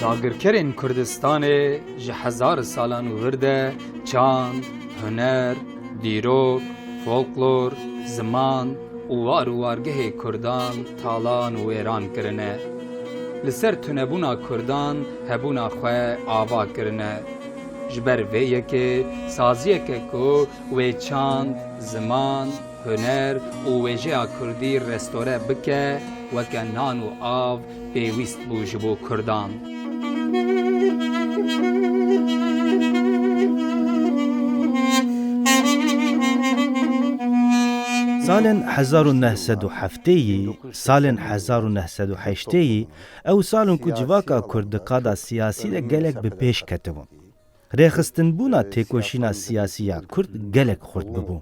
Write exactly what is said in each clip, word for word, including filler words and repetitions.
Dagirkerên Kurdistanê ji hezar salan û vir de çand, huner, dîrok, folklor, ziman û war û wargehê Kurdan talan û wêran kirine. Li ser tunebûna Kurdan hebûna xwe ava kirine. Ji ber vê yekê saziyeke ku wê çand, ziman, huner û wêjeya kurdî restore bike, weke nan û av pêwîst bû ji bo kurdan. Salên hezar û neh sed û heftêyî, salên hezar û neh sed û heştêyî, ew sal in ku civaka kurd di qada siyasî de gelek bi pêş ketibûn. Rêxistinbûna têkoşîna siyasî ya kurd gelek xurt bibû.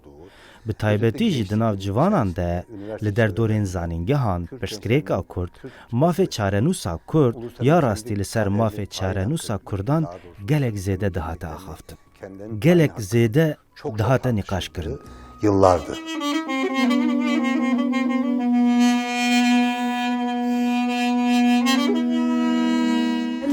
Bi taybetî jî di nav ciwanan de, li derdorên zanîngehan, pirsgirêka kurd, mafê çarenûsa kurd ya rastî li ser mafê çarenûsa kurdan gelek zêde dihate axaftin. Gelek zêde dihate nîqaşkirin. Yıllardır.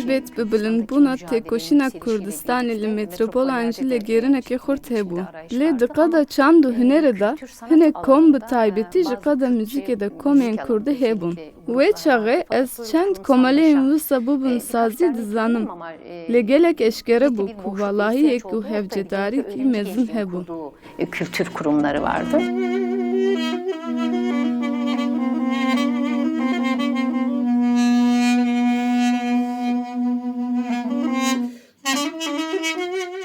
Elbet bi bilindbûna têkoşîna Kurdistanê li metropolan jî lêgêrinekê xurt hebû. Lê di qada çand û hunerê de hinek kom, bi taybetî ji qada muzîkê de komên kurdî hebûn. Wê çaxê ez çend komeleyên wisa bûbûn sazî dizanim. Lê gelek eşkere bû ku valahiyek û hevcedarîkî mezin hebû. Kültür kurumları vardı.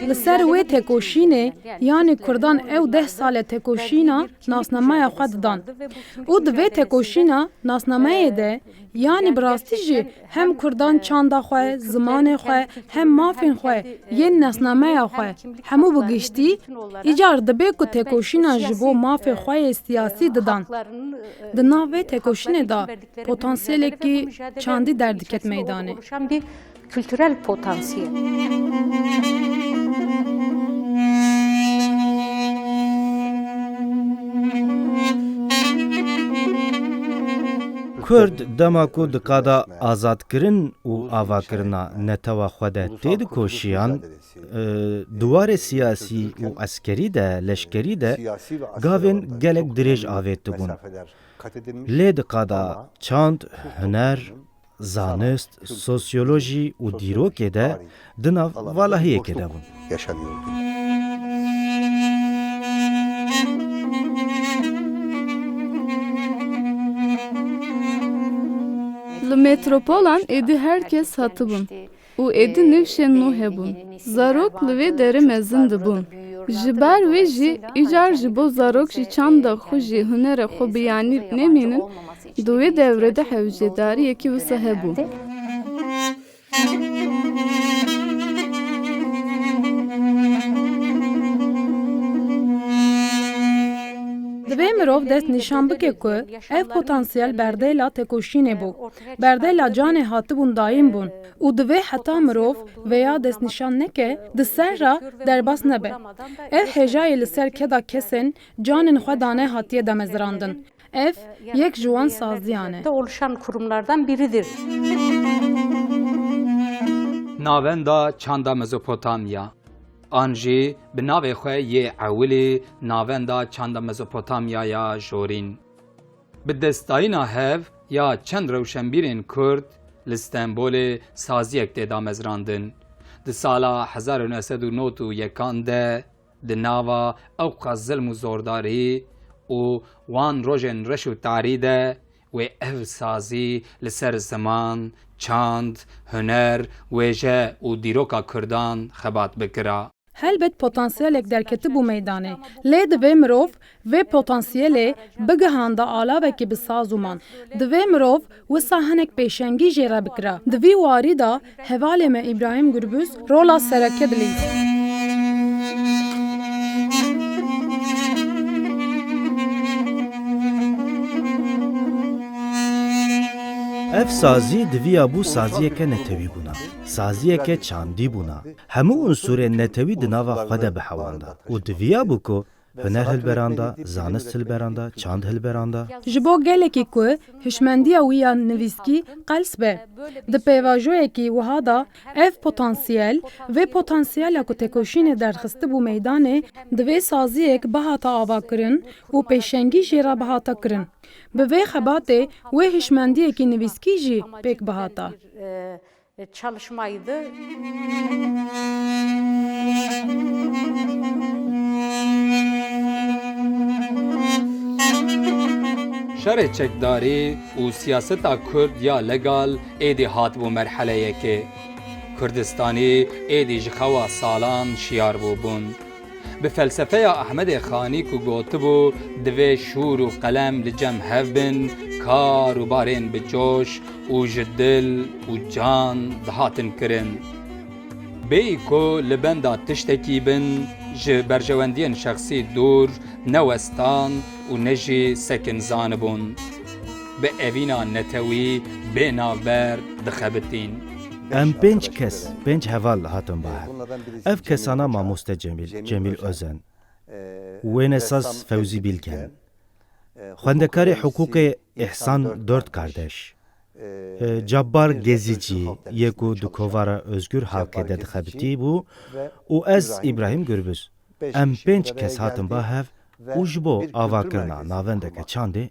Li ser wê tekoşînê, yanî kurdan ew deh sale tekoşîna nasnameya xwe didan. Û di vê tekoşîna nasnameyê de, yanî bi rastî jî hem kurdan çanda xwe, zimanê xwe, hem mafên xwe yên nasnameya xwe hemû bi giştî, îcar dibe ku tekoşîna ji bo mafê xwe yê siyasî didan. Di nav vê tekoşînê de potansiyelekî çandî derdiket meydanê. Kültürel potansiyel. Kurd dema ku di qada azadkirin û avakirina netewa xwe de têdikoşiyan, e, di warê siyasî û eskerî de, leşkerî de, gavên gelek dirêj avêtibûn. Lê di qada çand, huner, zanist, sosyolojî û dîrokê de di nav valahiyekê de bûn. Yaşanıyordu. Li metropolan êdî her kes hatibûn û êdî nifşên nû hebûn. Zarok li vê derê mezin dibûn. Ji ber wê jî îcar ji bo zarok jî çanda xwe jî hunera xwe biyanî nemînin, di wê devrê de hewcedariyekî wisa hebû. Divê mirov dest nîşan bike ku ev potansiyel berdêla têkoşînê bû, berdêla canê hatibûn dayîn bûn û divê heta mirov vêya destnîşan neke, di ser re derbas nebe. Ev hêjayê li ser keda kesên canên xwe dane hatiye damezrandin. Ev yek ji wan saziyan e. Oluşan kurumlardan biridir. Navenda Çanda Mezopotamya, an jî bi navê xwe yê ewilî Navenda Çanda Mezopotamya ya Jorîn. Bi destdayîna hev ya çend rewşenbîrên Kurd li Stenbolê saziyek tê damezrandin. Di sala hezar û neh sed û nod û yekan de di nava ewqas zilm û zordarî û wan rojên reş û tarî de wê ev sazî li ser ziman, çand, huner, wêje û dîroka Kurdan xebat bikira. Helbet potansiyelek derketibû meydanê, lê divê mirov vê potansiyelê bigihanda alavekî bi saz û man. Divê mirov wisa hinek pêşengî jê re bikira. Di vî warî de hevalê me Îbrahîm Gurbûz rola sereke dilîst. Ev sazî diviya bû saziyeke netewî bûna, saziyeke çandî bûna. Hemû unsurên netewî di nava xwe de bihewanda û diviya bû ku Huner hilberanda, zanist hilberanda, çand hilberanda. Ji bo gelekî ku hişmendiya wî ya nivîskî qels be, di pêvajoyekî wiha de ev potansiyel, vê potansiyela ku têkoşînê derxistibû meydanê, divê saziyek bihata avakirin û pêşengî jê re bihata kirin. Bi vê xebatê wê hişmendiyekî nivîskî jî pêk bihata. Çalışmaydı. Şerê çekdarî û siyaseta Kurd ya legal êdî hatibû merheleyekê. Kurdistanî êdî ji xewa salan şiyar bûbûn. Bi felsefeya Ehmedê Xanî ku gotibû, divê şûr û qelem li cem hev bin, kar û barên bi coş û ji dil û can dihatin kirin. Bêyî ku li benda tiştekî bin, ji berjewendiyên şexsî dûr ne westan û ne jî sekin zanibûn. Bi evîna netewî bê navber dixebitîn. Em pênc kes, pênc heval hatin ba hev. Ev kesana mamoste Cemîl, Cemîl Özen, wênesaz Fewzî Bilgen, xwendekarê hiqûqê Îhsan Dört Kardeş, e, Cabbar Gezicî yê ku di kovara Özgür Halkê de dixebitî bû û ez Îbrahîm Gürbüz. Em pênc kes hatin ba hev û ji bo avakirina navendeke çandê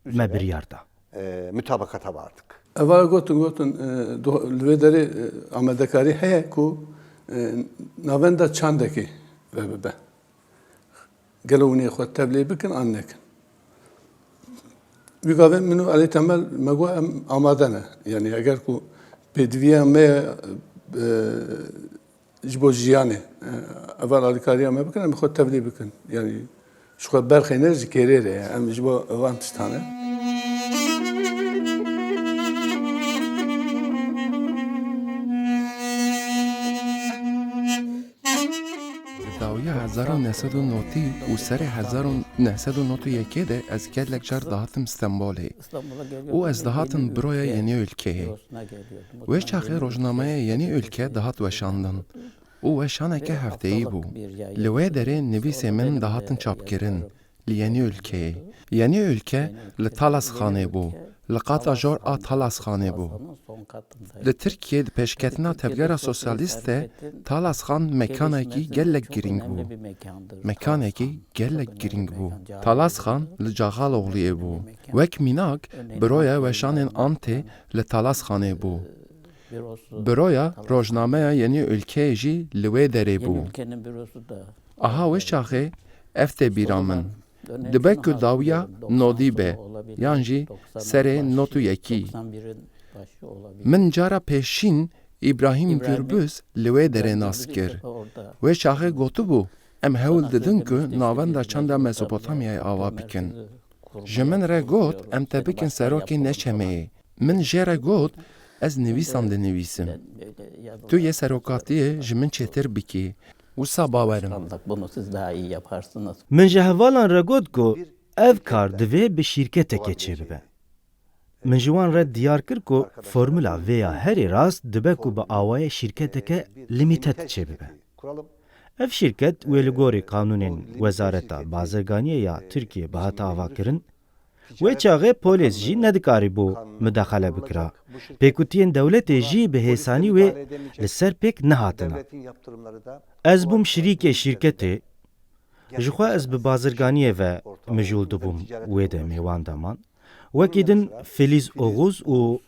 me biryar da. E, mutabakata vardık. Evara gotin, gotin, e, do- li vê derê e, amadekarî heye ku e, navenda çandekê vebibe. Gelo hûn ê xwe tevlê bikin an nekin? Wî gavê min û Elî Temel me got em amade ne. Yanî eger ku pêdiviya me ye, e, ji bo jiyanê, e, eval alîkariya me bikin, em ê xwe tevlî bikin. Yanî ji xwe berxê ne ji kêrê re ye. Em ji bo van tiştan e. Di dawiya hezar û neh sed û notî û serê hezar û neh sed û notî yekê de ez gelek car dihatim Stenbolê û ez dihatim Büroya Yeni Ülkeyê. Wê çaxê rojnameya Yeni Ülke dihat weşandin û weşaneke hefteyî bû. Li wê derê nivîsê min dihatin çapkirin. Li Yeni Ülkeyê. Yeni Ülke li Talasxanê bû. Li qata jor a Talasxanê bû. Li Tirkiyê di pêşketina Tevgera Sosyalîst de Talasxan mekanekî gelek girîng bû. Mekanekî gelek girîng bû. Talasxan li Cağaloğluyê bû. Wek mînak, Büroya Weşanên Antê li Talasxanê bû. Büroya Rojnameya Yeni Ülkeyê jî li wê derê bû. Aha wê çaxê ev tê bîra min. Dibe ku dawiya nodî be, yan jî serê nod û yekî. Min cara pêşîn Îbrahîm Gürbüz li wê derê nas kir. Wê çaxê gotibû, em hewl didin ku navenda çanda Mezopotamyayê ava bikin. Ji min re got, em te bikin serokê neçemeyê. Min jê re got, ez nivîsan dinivîsim. Tu yê serokatiyê ji min çêtir bikî. Wisa bawerim. Min ji hevalan re got ku ev kar divê bi şîrketekê çêbibe. Min ji wan re diyar kir ku formula vê ya herî rast dibe ku bi awayê şîrketeke limited çêbibe. Ev şîrket wê li gorî qanûnên Wezareta Bazirganiyê ya Tirkiyê bihata avakirin, wê çaxê polês jî nedikarîbû midexele bikira. Pêkutiyên dewletê jî bi hêsanî wê li ser pêk nehatine. Ez bûm şirîkê şîrketê. Ji xwe ez bi bazirganiyê ve mijûl dibûm wê demê wan deman. Wekî din Filiz Oğuz û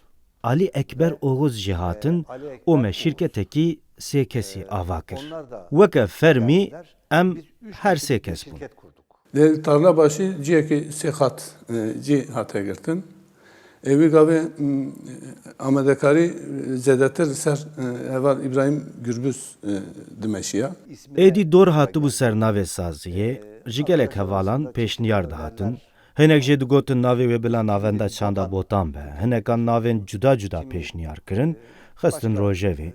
Alî Ekber Oğuz jî hatin û me şîrketekî sê kesî ava kir. Weke fermî em her sê kes bûn. Li Tarlabaşî ciyekî sê qat e, cî hate girtin. Ê wî gavê m, amadekarî zêdetir li ser e, heval Îbrahîm Gürbüz e, dimeşiya. Êdî dor hatibû ser navê saziyê, ji gelek hevalan pêşniyar dihatin. Hinek jê digotin navê wê bila navenda çanda Botan be. Hinekan navên cuda cuda pêşniyar kirin, xistin rojevê.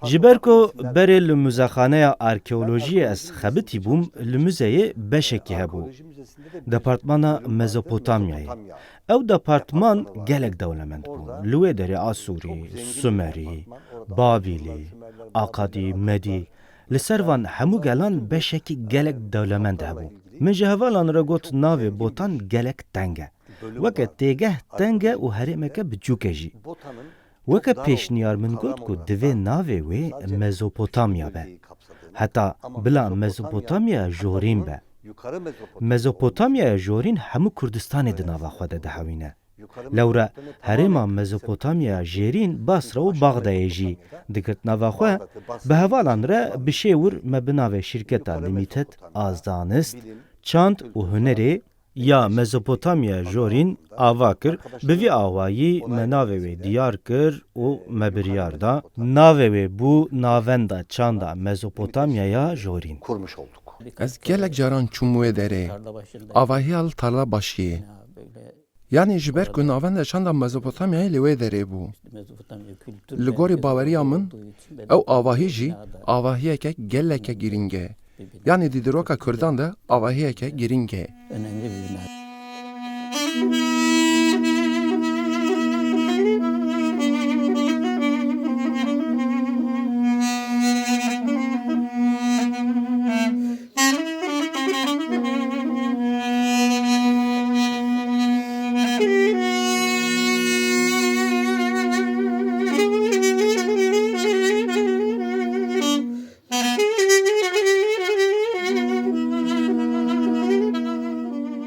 Ji ber ku berê li muzexaneya arkeolojiyê ez xebitî bûm, li muzeyê beşekî hebû. Departmana Mezopotamyayê. Ew departman gelek dewlemend bû. Li wê derê Asûrî, Sumerî, Babîlî, Aqadî, Medî, li ser van hemû gelan beşekî gelek dewlemend hebû. Min ji hevalan re got navê Botan gelek teng e. Weke têgeh teng e û herêmeke biçûk e jî. Weke pêşniyar min got ku divê navê wê Mezopotamya be. Heta bila Mezopotamyaya Jorîn be. Mezopotamyaya Jorîn hemû Kurdistanê di nava xwe de dihewîne. Lewre herêma Mezopotamyaya Jêrîn Basra û Baxdayê jî digirt nava xwe, bi hevalan re bi şêwir me bi navê şîrketa Limited a zanist, çand û hunerê ya Mezopotamyaya Jorîn ava kir, bi vî awayî me navê wê diyar kir û me biryar da. Navê wê bû Navenda Çanda Mezopotamyaya Jorîn. Ez gelek caran çûm wê derê. Avahiya li Tarlabaşiyê. Yanî ji ber ku navenda çanda Mezopotamyayê li wê derê bû. Li gorî baweriya min, ew avahî jî avahiyeke geleke girîng e. Yanî di dîroka Kurdan de avahiyeke girîng e.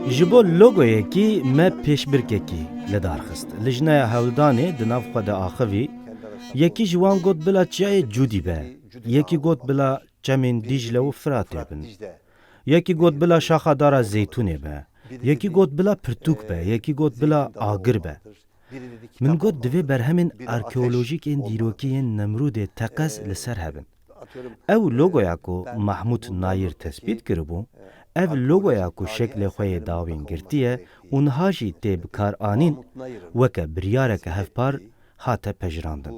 Ji bo logoyekî me pêşbirkekî li dar xist. Lijneya hewldanê di nav xwe de axivî, yekî ji wan got bila çiyayê Cûdî be, yekî got bila çemên Dîcle û Firatê bin. Yekî got bila şaxa dara zeytûnê be, yekî got bila pirtûk be, yekî got bila agir be. Min got divê berhemên arkeolojîk ên dîrokî yên Nemrûdê teqez li ser hebin. Ew logoya ku Mahmûd Nayir tespît kiribû, ev logoya ku şeklê xwe yê dawîn girtiye û niha jî tê bikaranîn, weke biryareke hevpar hate pejirandin.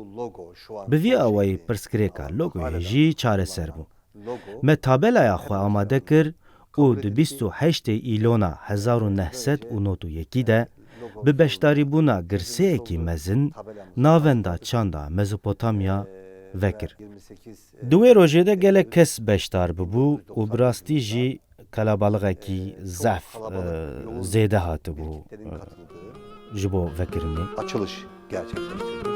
Bi vî awayî pirsgirêka logoyê jî çareser bû. Me tabelaya xwe amade kir û di bîst û heştê Îlona hezar û neh sed û nod û yekî de bi beşdarîbûna girseyekî mezin navenda çanda Mezopotamya vekir. Di wê rojê de gelek kes beşdar bibû û bi rastî jî kalabalixekî zehf, e, zêde hatibû, e, ji bo vekirinê. Açılış gerçekleştirdi.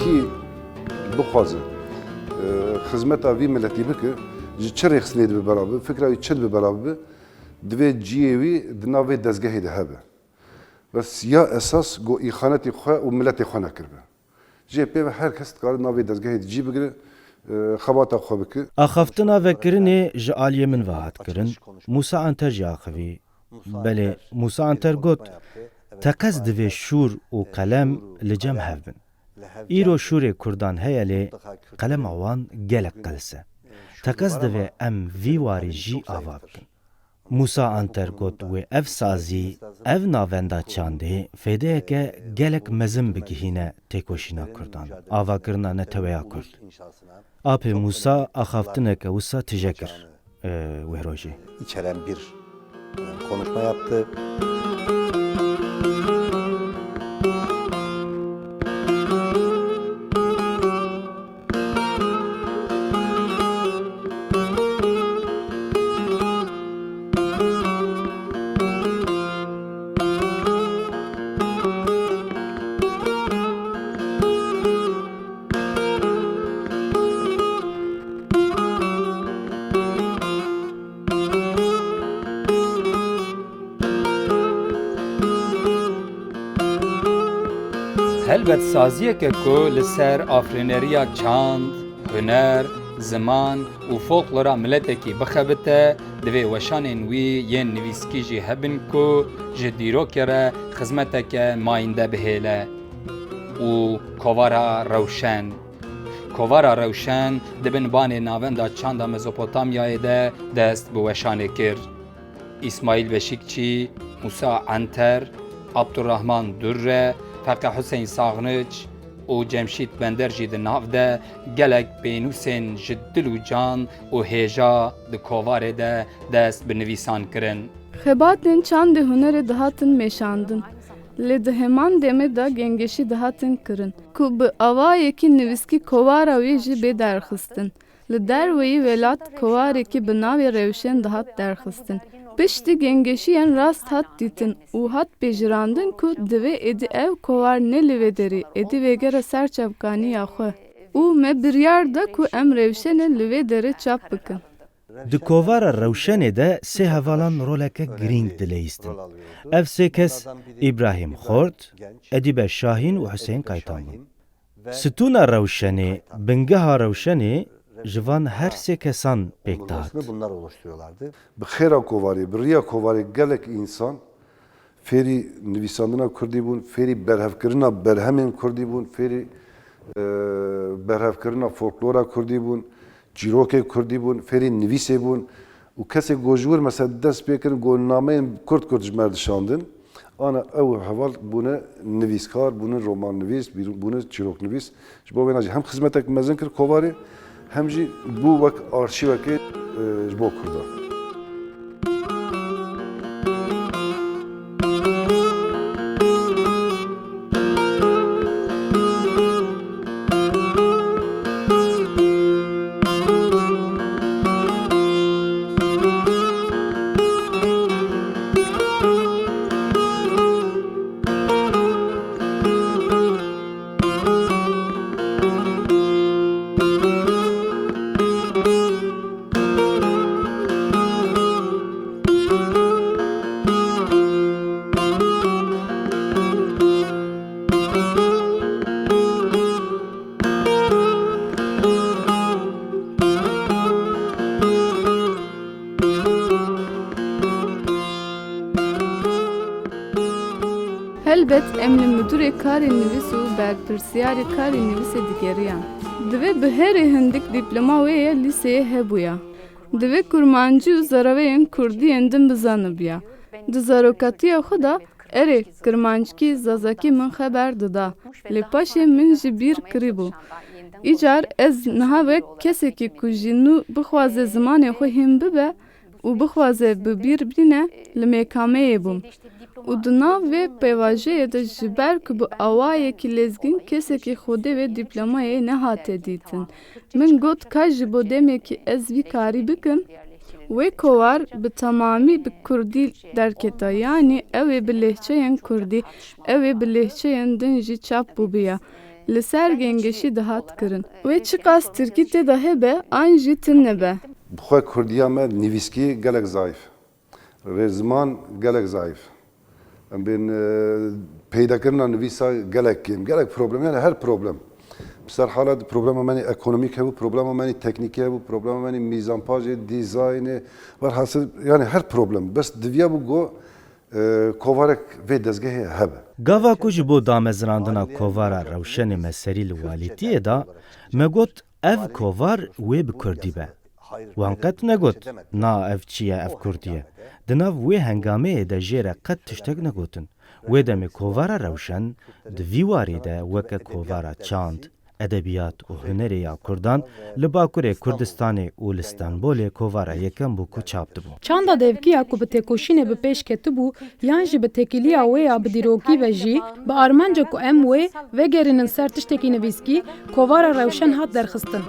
Kî bixwaze, e, xizmeta vî miletî bike, ji çi rêxistinê dibe belav bibe, fikra wî çi dibe belav bibe, divê cihê wî di nav vê dezgehê de hebe. Bes ya esas ku îxanetê xwe û miletê xwe nekiribe. Jê pê ve her kes dikare navê dezgehê de cî bigire, e, xebata xwe bike. Axaftina vekirinê ji aliyê min ve hat kirin. Mûsa Anter jî axivî. Belê, Mûsa Anter got, teqez divê şûr û qelem li cem hev bin. Îro şûrê kurdan heye lê qelema wan gelek qels e. Teqez divê em vî warî jî ava bikin. Mûsa Anter got wê ev sazî, ev navenda çandê fêdeyeke gelek mezin bigihîne têkoşîna kurdan, avakirina neteweya kurd. Apê Mûsa axaftineke wisa tije kir, e, wê rojê. İçeren bir konuşma yaptı. Helbet saziyeke ku li ser afirîneriya çand, huner, ziman û folklora miletekî bixebite, divê weşanên wî yên nivîskî jî hebin ku ji dîrokê re xizmeteke mayînde bihêle. Û kovara rewşen. Kovara rewşen di bin banê navenda çanda Mezopotamyayê de dest bi weşanê kir. Îsmaîl Beşîkçî, Mûsa Enter, Abdurrahman Durre, Feqe Huseyn Saxniç, û Cemşîd Bender jî di nav de gelek pênûsên ji dil û can û hêja di kovarê de dest bi nivîsan kirin. Xebatên çandê hunerê dihatin mêşandin, lê di heman demê de gengeşî dihatin kirin, ku bi awayekî nivîskî kovara wê jî bê derxistin. Li derveyî welat kovarekî bi navê Rewşen dihat derxistin. Piştî gengeşiyan rast hat dîtin û hat pejirandin ku divê êdî ev kovar ne li vê derê, êdî vêgere ser çavkaniya xwe. Û me biryar da ku em Rewşenê li vê derê çap bikin. Di kovara Rewşenê de sê hevalan roleke girîng dileyîstin. Ev sê kes Îbrahîm Xort, Edîbe Şahîn û Huseyîn Kaytan bûn. Stûna Rewşenê, bingeha Rewşenê ji van her sê kesan pêk dihat. Bi xêra kovarê, bi riya kovarê gelek însan fêrî nivîsandina kurdî bûn, fêrî berhevkirina berhemên kurdî bûn, fêrî e, berhevkirina folklora kurdî bûn, çîrokê kurdî bûn, fêrî nivîsê bûn û kesê ku ji wir mesela dest pê kirin ku nameyên kurt kurt ji me re dişandin, ana ew heval bûne nivîskar, bûne romannivîs, bîr- bûne çîroknivîs. Ji bo wêna jî hem xizmetek mezin kir kovarê, hem jî bû wek arşîvekê e, ji bo kurdan. Helbet em li mudûrê karê nivîs û berpirsiyarê karê nivîsê digeriyan. Divê bi herî hindik dîploma wê ya lîseyê hebûya. Divê kurmancî û zaraveyên kurdî yên din bizanibiya. Di zarokatiya xwe de, erê, kirmanckî, zazakî min xeber dida. Lê paşê min ji bîr kirîbû. Îcar ez niha wek kesekî ku ji nû bixwaze zimanê xwe hîn bibe û bixwaze bi bîr bîne, li mêkameyê bûm. Û di nav vê pêvajoyê de ji ber ku bi awayekî lezgîn kesekî xwedê wê dîplomayê nehate dîtin. Min got ka ji bo demekî ez vî karî bikim, wê kovar bi temamî bi kurdî derketa, yanî ew ê bi lehçeyên kurdî, ew ê bi lehçeyên din jî çap bûbiya. Li ser gengeşî dihat kirin. Wê çiqas tirkî tê de hebe an jî tune be. Bi xwe kurdiya me nivîskî gelek zayîf. Rêziman gelek zayîf. Em bên e, peydakirina nivîsa gelek kêm. Gelek problem, yani her problem. Bi ser hala di problema me nê ekonomîk hebû, problema me nê teknîkî hebû, problema me nê mîzanpajê, dîzaynê, werhasil, yani her problem. Bes diviya bû go e, kovarek vê dezgehê hebe. Gava ku ji bo damezrandina kovara Rewşenê me serî li walîtiyê da, me got ev kovar wê bi kurdî be. Wan qet negot, na ev çi ye, ev kurdî ye. Di nav wê hengameyê de jê re qet tiştek negotin. Wê demê kovara Rewşen di vî warî de weke kovara çand, edebiyat û hunerê ya kurdan li Bakurê Kurdistanê û li Stenbolê kovara yekem bû ku çap dibû. Çanda devkî ya ku bi têkoşînê bi pêş ketibû yan jî bi têkiliya wê ya bi dîrokî ve jî, bi armanca ku em wê vegerînin ser tiştekî nivîskî, kovara Rewşen hat derxistin.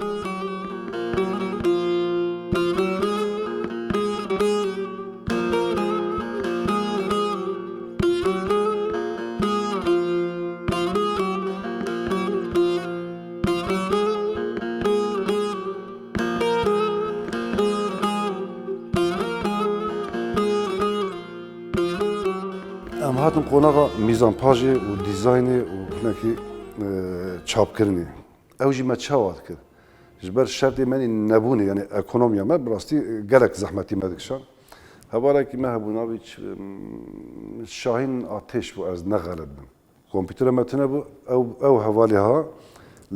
Em hatin qonaxa mîzanpajê û dîzaynê û hinekî e, çapkirinê. Ew jî me çawa dikir? Ji ber şertê me nî nebûnê, yani ekonomiya me bi rastî gelek zehmetî me dikişand. Hevalekî me hebû navê çi, em, Şahîn Ateş bû, ez ne xelet bim. Kompîtera me tune bû, ew, ew hevalê ha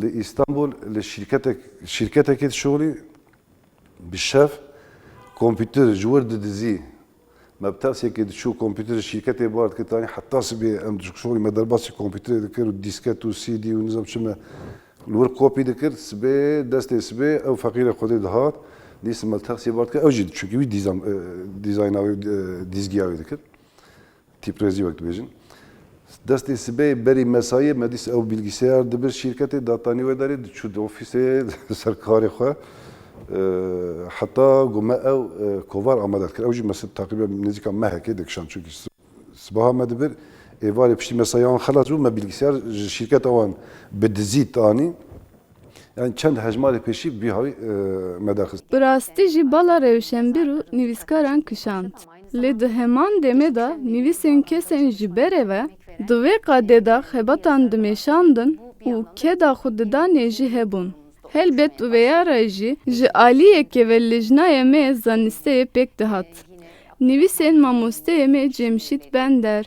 li Îstanbul li şîrketek, şîrketekê dişuxulî, bi şev kompîter ji wir didizî, Me bi tersiyekê diçû kompîterê şîrketê bar dikir, tanî heta sibê em şoxlî me derbasî kompîterê dikir û dîsket û C D û nizam çi me li wir kopî dikir. Sibê, destê sibê ew feqîrê Xwedê dihat, dîs me li tersiyê bar dikir. Ew jî çunkî wî dîzam-, e, dîzayna wê, e, dîzgiya wê dikir. Tîprêzî wek dibêjin. Destê sibê berî mesayê me dîs ew bilgisayar dibir şîrketê, datanî wê derê diçû di ofîsê ser karê xwe. E, heta ku me ew, e, kovar amade dikir. Ew jî me teqrîben nêzîka mehekê dikişand. Çunkî si-, sibaha me dibir, êvarê piştî mesaya wan xelas bû, me bilgisayar ji şîrketa wan bi dizî tanî. Yani çend hejmarê pêşî bî havî, e, me derxist. Bi rastî jî bala rewşenbîr û nivîskaran kişand. Lê di heman demê de nivîsên kesên ji berê ve di vê qadê de xebatan dimeşandin û keda xwe didanê jî hebûn. Helbet û vêya re jî ji aliyekê ve lijnaya me zanisteyê pêk dihat. Nivîsên mamosteyê me Cemşît Bender,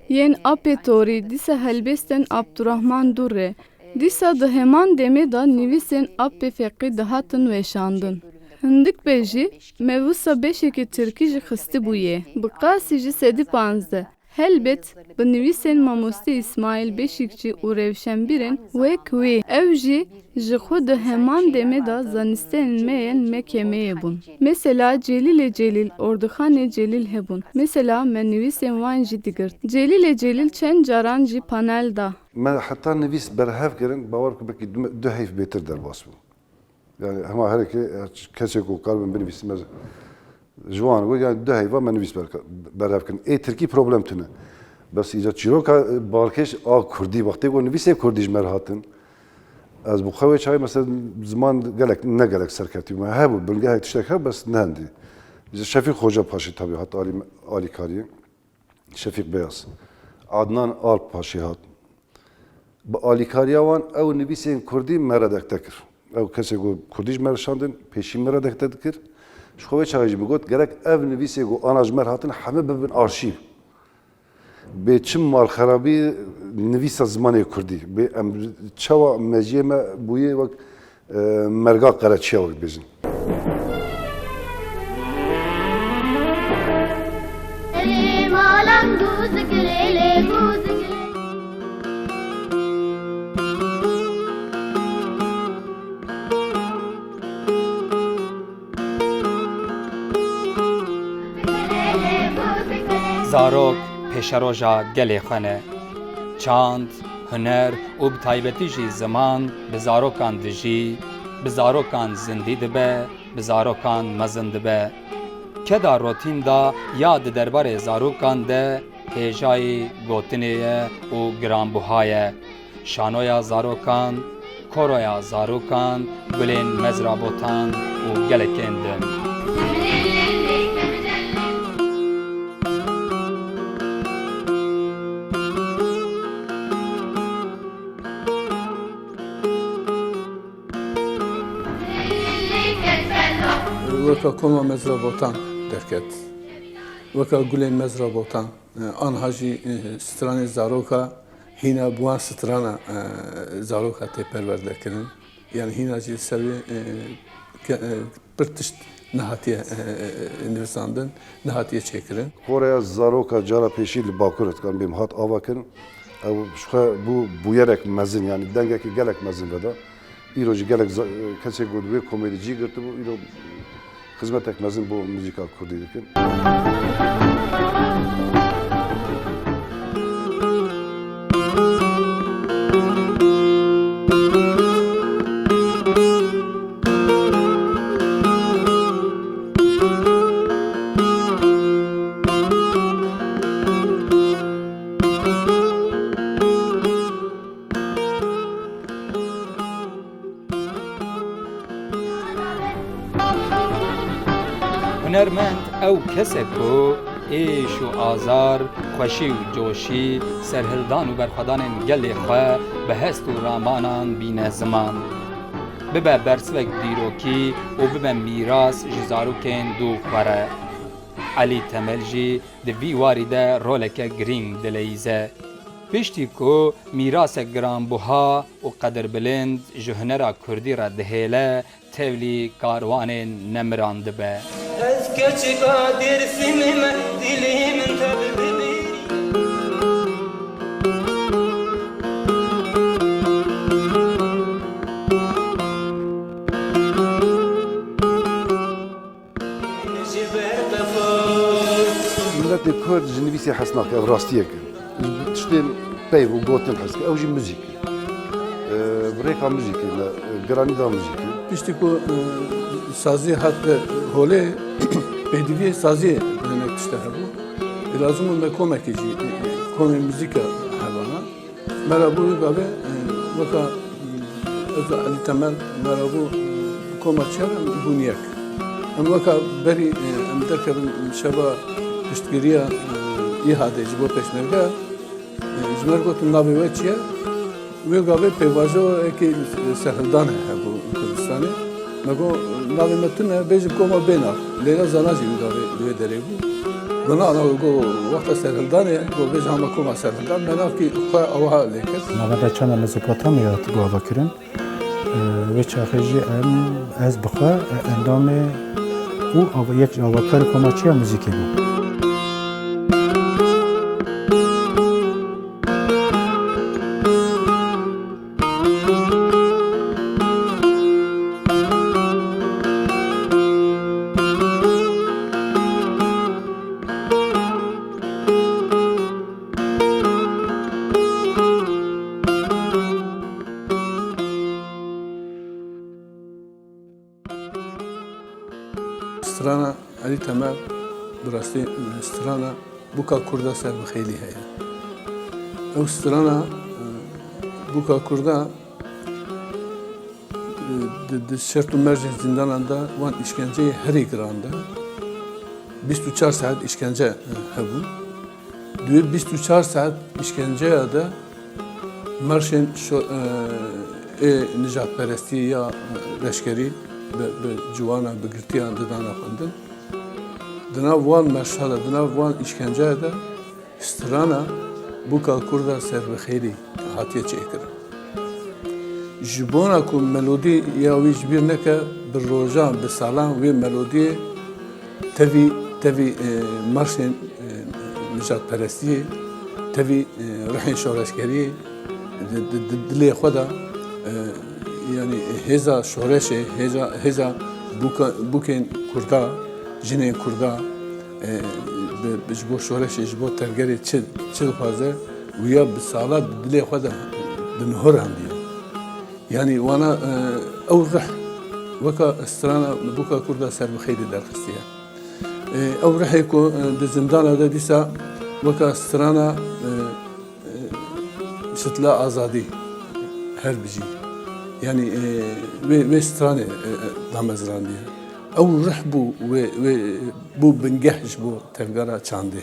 yên Apê Torî, dîsa helbestên Abdurrahman Durre, dîsa di heman demê de nivîsên Apê Feqî dihatin weşandin. Hindik be jî me wisa beşekî tirkî jî xistibûye, bi qasî jî sedî panzdeh. Helbet, bi nivîsên Mamoste Îsmaîl Beşîkçî û rewşenbîrên wek wî, ew jî ji xwe di heman demê de zanistên me yên M K M'yê bûn. Mesela Celîlê Celîl, Ordixanê Celîl hebûn. Mesela me nivîsên wan jî digirt. Celîlê Celîl çend caran jî panel da. Me heta nivîs berhev kirin, bawer ku belkî du, du heyf bêtir derbas bû. Yani hema hereke kesê ku karibin binivîsin me ji wan got, yani du heyva me nivîs ber-, berhev kirin. Ê tirkî problem tune. Bes îca çîroka, e, balkêş a kurdî, wextê ku nivîsê kurdî ji me re hatin, ez bi xwe wê çaxê mesela ziman gelek, ne gelek serketî bû. Me hebû, bingehek tiştek hebû, bes nehendî. Ji Şefîq Xoca paşî tabi hat alî, alîkariyê. Şefîq Beyaz. Adnan Alp paşê hat. Bi alîkariya wan ew nivîsên kurdî me redakte kir. Ew kesê ku kurdî ji me re şandin, pêşî me redakte dikir. Ji xwe wê çaxê jî min got, gerek ev nivîsê ku ana ji me re hatin heme bibin arşîv. Bê çi malxerabî nivîsa zimanê kurdî. Bê em çawa mejiyê me bûye wek, e, merga qereçiya wek dibêjin. Zarok pêşeroja gelê xwe ne. Çand, huner û bi taybetî jî ziman bi zarokan dijî, bi zarokan zindî dibe, bi zarokan mezin dibe. Keda rotîn de ya di derbarê zarokan de hêjayî gotinê ye û giranbuha ye. Şanoya zarokan, koroya zarokan, gulên mezra botan û gelekên din. Weka koma mezra botan derket. Weka gulên mezra botan. E, anha jî, e, stranê zaroka hîna bi wan strana, e, zaroka tê perwerdekirin. Yani hîna jî li ser wê, e, ke-, e, pir tişt nehatiye, e, e, nivîsandin, nehatiye çêkirin. Koreya zaroka cara pêşî li Bakur, dikarim bêm, hat avakirin. Ew ji xwe bû bûyerek mezin, yani dengekî gelek mezin veda. Îro jî gelek za-, kesê ku di wê komê de cî girtibû, îro xizmetek mezin bo muzîka kurdî dikin. Hunermend ew kes e ku êş û azar, xweşî û coşî, serhildan û berxwedanên gelê xwe bi hest û ramanan bîne ziman. Bibe bersivek dîrokî û bibe mîras ji zarokên dû xwe re. Elî Temel jî di vî warî de roleke girîng dileyîze. Piştî ku mîrasek giranbuha û qedirbilind ji hunera kurdî re dihêle, tevlî karwanên nemiran dibe. Ez Keçika Dêrsimê me, dilê min te bi bibî. Ji ber qefas. Miletê Kurd ji nivîsê hez nake, ev rastiyek e. Ji tiştên peyv û gotin hez ke, ew jî muzîk e. Bi rêka muzîkê me giranî da muzîkê. Piştî ku, e, sazî hat holê, pêdiviyê saziyê hinek tişte hebû. Ê lazim bû me komekê jî, e, e, komê muzîka hebana. Me re bû wî gavê, e, weka, e, ez û Elî Temel me re bû, e, koma çi re bûn yek. Em weka berî, e, em derkevin şeva piştgiriya, e, îhadê ji bo pêşmerge. Ji me re gotin, "Navê we çi ye?" Wê gavê pêvajoyekî serhildanê hebû li Kurdistanê. Me got, "Navê me tune, bêjin koma bê nav." Leyla Zana jî wî gavê li wê derê bû. Got, "Na, na," got, "wexta serhildanê ye." Got, "Bêje hema koma serhildan." Me navkî xwe awiha lê kir. Navenda çanda Mezopotamya hat guhava kirin. Wê çaxê jî em, ez bi xwe, e, endamê û ava-, yek ji avakarê komaçiya muzîkê bûm. Strana Elî Temel, bi rastî strana bûka kurda ser bi xêlî heye. Ew strana, e, bûka kurda, e, di, di şert û mercên zîndanan de wan îşkenceyê herî giran de bîst û çar saet îşkence, e, hebûn. Di wê bîst û çar saet îşkenceya de merşên şo-, e, ê nijadperestiyê ya leşkerî bi, bi ciwana, bi girtiyan didana xwendin. Di nav wan merşa de, di nav wan îşkenceya de strana bûka kurda serbixêrî hatiye çêkirin. Ji bona ku melodî ya wî ji bîr neke, bi rojan, bi salan wê melodiyê tevî, tevî, e, marşên, e, nijadperestiyê, tevî, e, ruhên şoreşgeriyê di, di, di dilê xwe de, e, yanî hêza şoreşê, hêza, hêza bûka-, bûkên kurda, jinên kurda, e, bi, bi, ji bo şoreşê, ji bo tevgerê çi, çi dixwaze, wîya bi sala di dilê xwe de bi nihorandiye. Yanî wana, e, ew rih weka strana bûka kurda ser bi xêrî derxistiye. E, ew rihê ku, e, di zindana de dîsa weka strana, e, e, şitla azadî her bijî. Yanî, e, wê, wê stranê, e, e, damezrandiye. Ew rih bû, wê, wê bû bingeh ji bo tevgera çandê.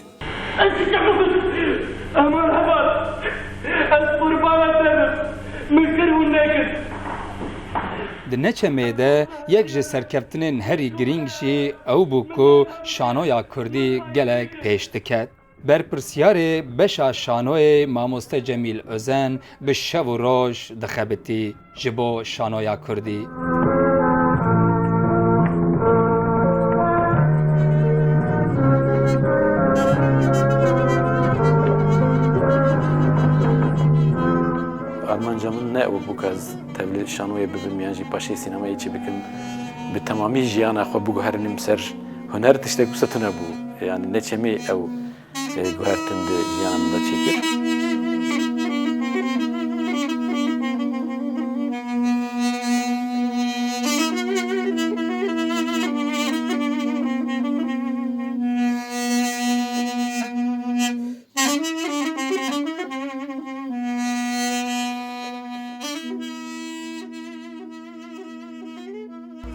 Ez dikevim. Aman heval. Ez qurbana te bim. Min kir hûn nekir. Di Neçemê de yek ji serkeftinên herî girîng jî ew bû ku şanoya kurdî gelek pêş diket. Berpirsyarê beşa şanoyê mamoste Cemîl Özen bi şev û roj dixebitî ji bo şanoya kurdî. Armanca min ne ew bû ku ez tevlî şanoyê bibim yan jî paşê sînemayê çi bikim. Bi temamî jiyana xwe biguherînim ser huner, tiştek wisa tune bû. Yanî Neçemê ew e, guhertin di jiyana min de çêkir.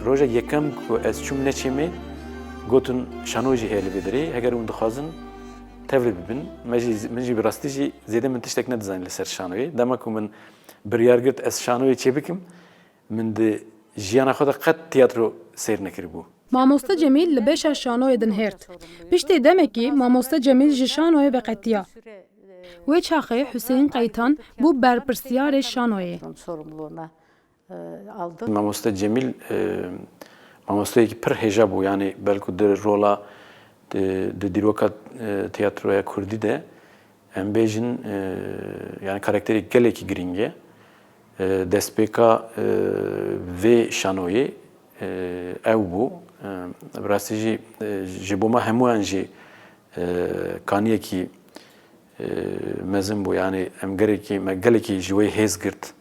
Rojek yekem ku ez çûm Neçemê, gotin şano jî heye li vê derê, heger hûn dixwazin tevlî bibin. Me jî, min jî bi rastî jî zêde min tiştek nedizanî li ser şanoyê. Dema ku min biryar girt ez şanoyê çêbikim, min di jiyana xwe de qet tiyatro seyr nekiribû. Mamoste Cemîl li beşa şanoyê dinhêrt. Piştê demekî mamoste Cemîl ji şanoyê veqetiya. Wê çaxê Huseyîn Qeytan bû berpirsyarê şanoyê. Mamoste Cemîl, e, Mamosteyekî pir hêja bû, yanî belku di rola, di, di dîroka, e, tiyatroya kurdî de em bêjin, e, yanî karakterê gelekî girîng e. E, destpêka, e, vê şanoyê, e, ew bû. E, bi rastî jî, e, ji bo me hemûyan jî, e, kaniyekî, e, mezin bû. Yanî em gelekî, me gelekî ji wê hêz girt.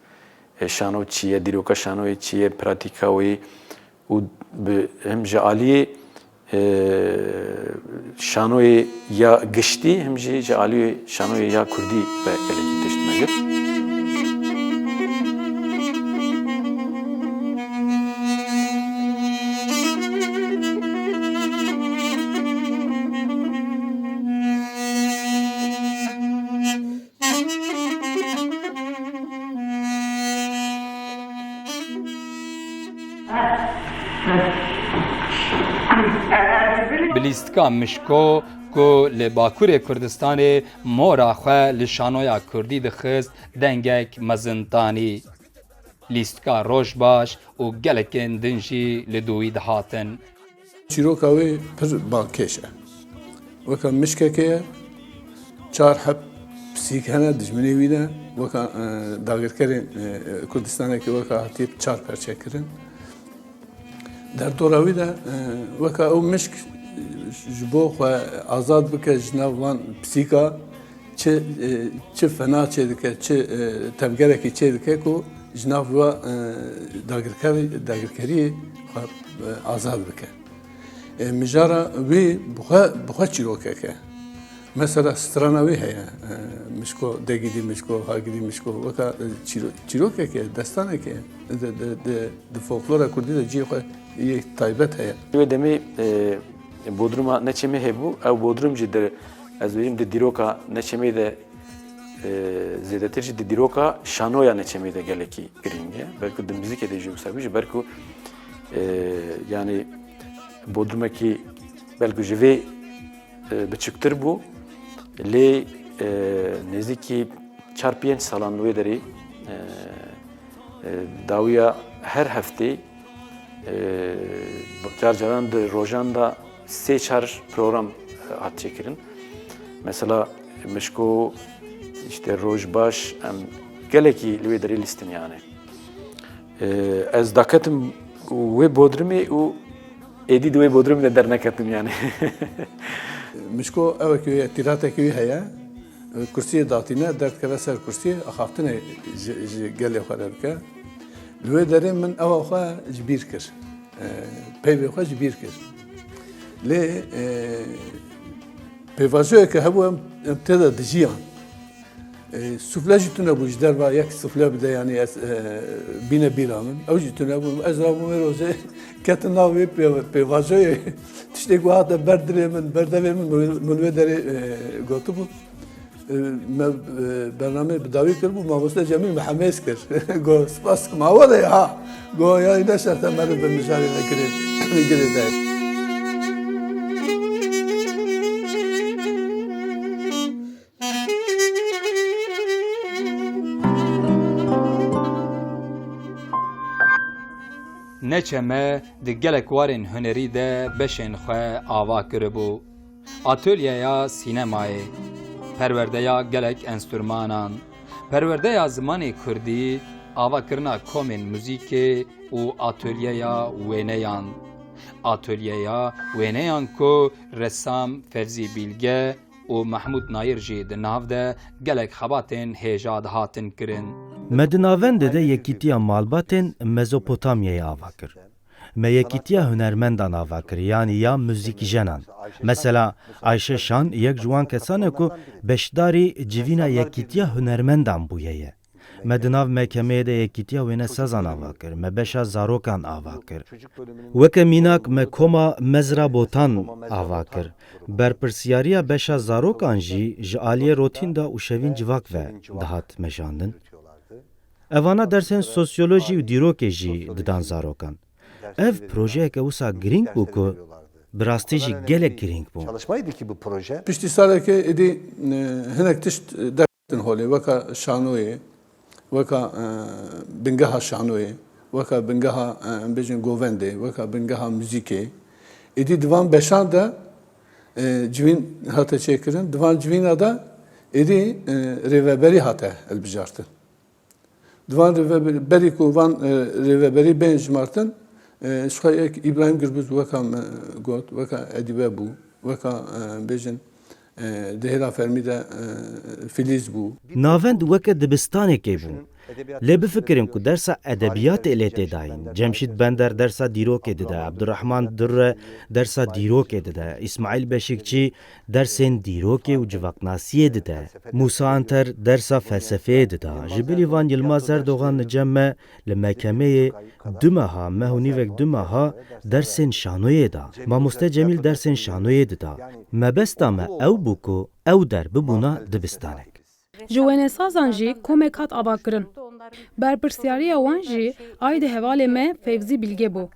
E, şano çi ye, dîroka şanoyê çi ye, pratîka wê û bi, hem ji aliyê, e, şanoyê ya giştî, hem jî ji aliyê şanoyê ya kurdî ve gelekî tişt me girt. Bi lîstika Mişko ku li Bakurê Kurdistanê mora xwe li şanoya kurdî dixist, dengek mezin tanî. Lîstika Rojbaş û gelekên din jî li dûyî dihatin. Çîroka wê pir balkêş e. Weke mişkekê ye, çar heb pisîk hene dijminê wî de, weke, e, dagirkerên, e, Kurdistanekê weke hatiye çar perçe kirin. Derdora wî de, e, weke ew mişk ji bo xwe azad bike ji nav van pisîka, çi, e, çi fena çêdike, çi, e, tevgerekî çêdike ku ji nav va, e, dagirker-, dagirkeriyê xwe, e, azad bike. E, mijara wî bi xwe, bi xwe çîrokek e. Mesela strana wî heye, e, Mişko, Degidî Mişko, Hagidî Mişko, weka, e, çîro-, çîrokek e, destanek e, di, di, di, di folklora kurdî de cihê xwe yê taybet heye. Wê demê, e, Bodruma Neçemê hebû, ew Bodrum jî di, ez bêjim di dîroka Neçemê de, e, zêdetir jî di dîroka şanoya Neçemê de gelekî girîng e. Belku di muzîkê de jî wisa bû, ji ber ku, e, yanî Bodrumekî belku ji vê, e, biçûktir bû, lê, e, nêzîkî çar pênc salan wê derê, e, e, dawiya her heftê, e, car caran di rojan de sê çar program, e, hat çêkirin. Mesela Mişko, işte Rojbaş, em gelekî li wê derê lîstin yani. E, ez daketim wê bodrimê û êdî di wê bodrimê de derneketim yani. Mişko ewekî wê ye, tîratekî wî heye. Kursiyê datîne, derdikeve ser kursiyê, axaftinê ji, ji gelê xwe re dike. Li wê derê min ewa xwe ji bîr kir. E, peyvê xwe ji bîr kir. Lê, e, pêvajoyeke hebû em, em tê de dijiyan. E, sufle jî tune bû ji derva yek sufle bide, yanî ez, e, bîne bîra min. Ew jî tune bû. Ez rabûm wê rojê ketim nav wê pê-, pêvajoyê. Tiştê ku hate ber dilê min, ber devê min, min, min wê derê, e, gotibû. E, me, e, bernameyê bi dawî kiribû, mamoste Cemîl me hemêz kir. Got, spas dikim, awa de ha. Got, ya ne şerte meriv bi mijarê ve girê, girê de. Neçeme di gelek warên hunerî de beşên xwe ava kiribû. Atolyeya sînemayê, perwerdeya gelek enstrûmanan, perwerdeya zimanê kurdî, avakirina komên muzîkê û atolyeya wêneyan. Atolyeya wêneyan ku ressam Fevzî Bîlge û Mehmûd Nayir jî di nav de gelek xebatên hêja dihatin kirin. Me di navendê de Yekîtiya Malbatên Mezopotamyayê ava kir. Me Yekîtiya Hunermendan ava kir, yanî ya muzîkjenan. Mesela, Ayşe Şan yek ji wan kesan e ku beşdarî civîna Yekîtiya Hunermendan bûye ye. Me di nav mehkemeyê de Yekîtiya Wênesazan ava kir, me beşa zarokan ava kir. Weke mînak me koma Mezra Botan ava kir. Berpirsiyariya beşa zarokan jî ji aliyê Rotinda û Şevîn Civak ve dihat meşandin. Evana dersên sosyolojî û dîrokê jî didan zarokan. Ev projeyeke wisa girîng bû ku bi rastî jî gelek girîng bû. Çalışmaydı ki bu proje. Piştî salekê êdî, e, hinek tişt derketin holê, weka şanoyê, weka, e, bingeha şanoyê. weka bingeha, e, em bêjin govendê, weka bingeha muzîkê. Êdî di van beşan de, e, civîn hate çêkirin, di van civîna de êdî, e, rêveberî hate hilbijartin. Di van rêveberî, berî ku van, e, rêveberî bên jimartin, e, ji xwe yek Îbrahîm Girbûz weka me got, weka edîbe bû, weka, e, bêjin, e, di hêla fermî de, e, Filîz bû. Navend weke dibistanekê bû. Lê bifikirin ku dersa edebiyatê lê tê dayîn. Cemşîd Bender dersa dîrokê dide, Abdurrahman Durre dersa dîrokê dide, Îsmaîl Beşikçî dersên dîrokê û civaknasiyê dide. Mûsa Anter dersa felsefeyê dida. Ji bilî van Yilmaz Erdogan li cem me li mekemeyê du meha, meh û nîvek du meha dersên şanoyê da. Mamoste Cemîl dersên şanoyê dida. Mebesta me ew bû ku ew der bibûna dibistanek. Ji wênesazan jî komek hat avakirin. Berpirsyariya wan jî aîdî hevalê me Fevzî Bilge bû.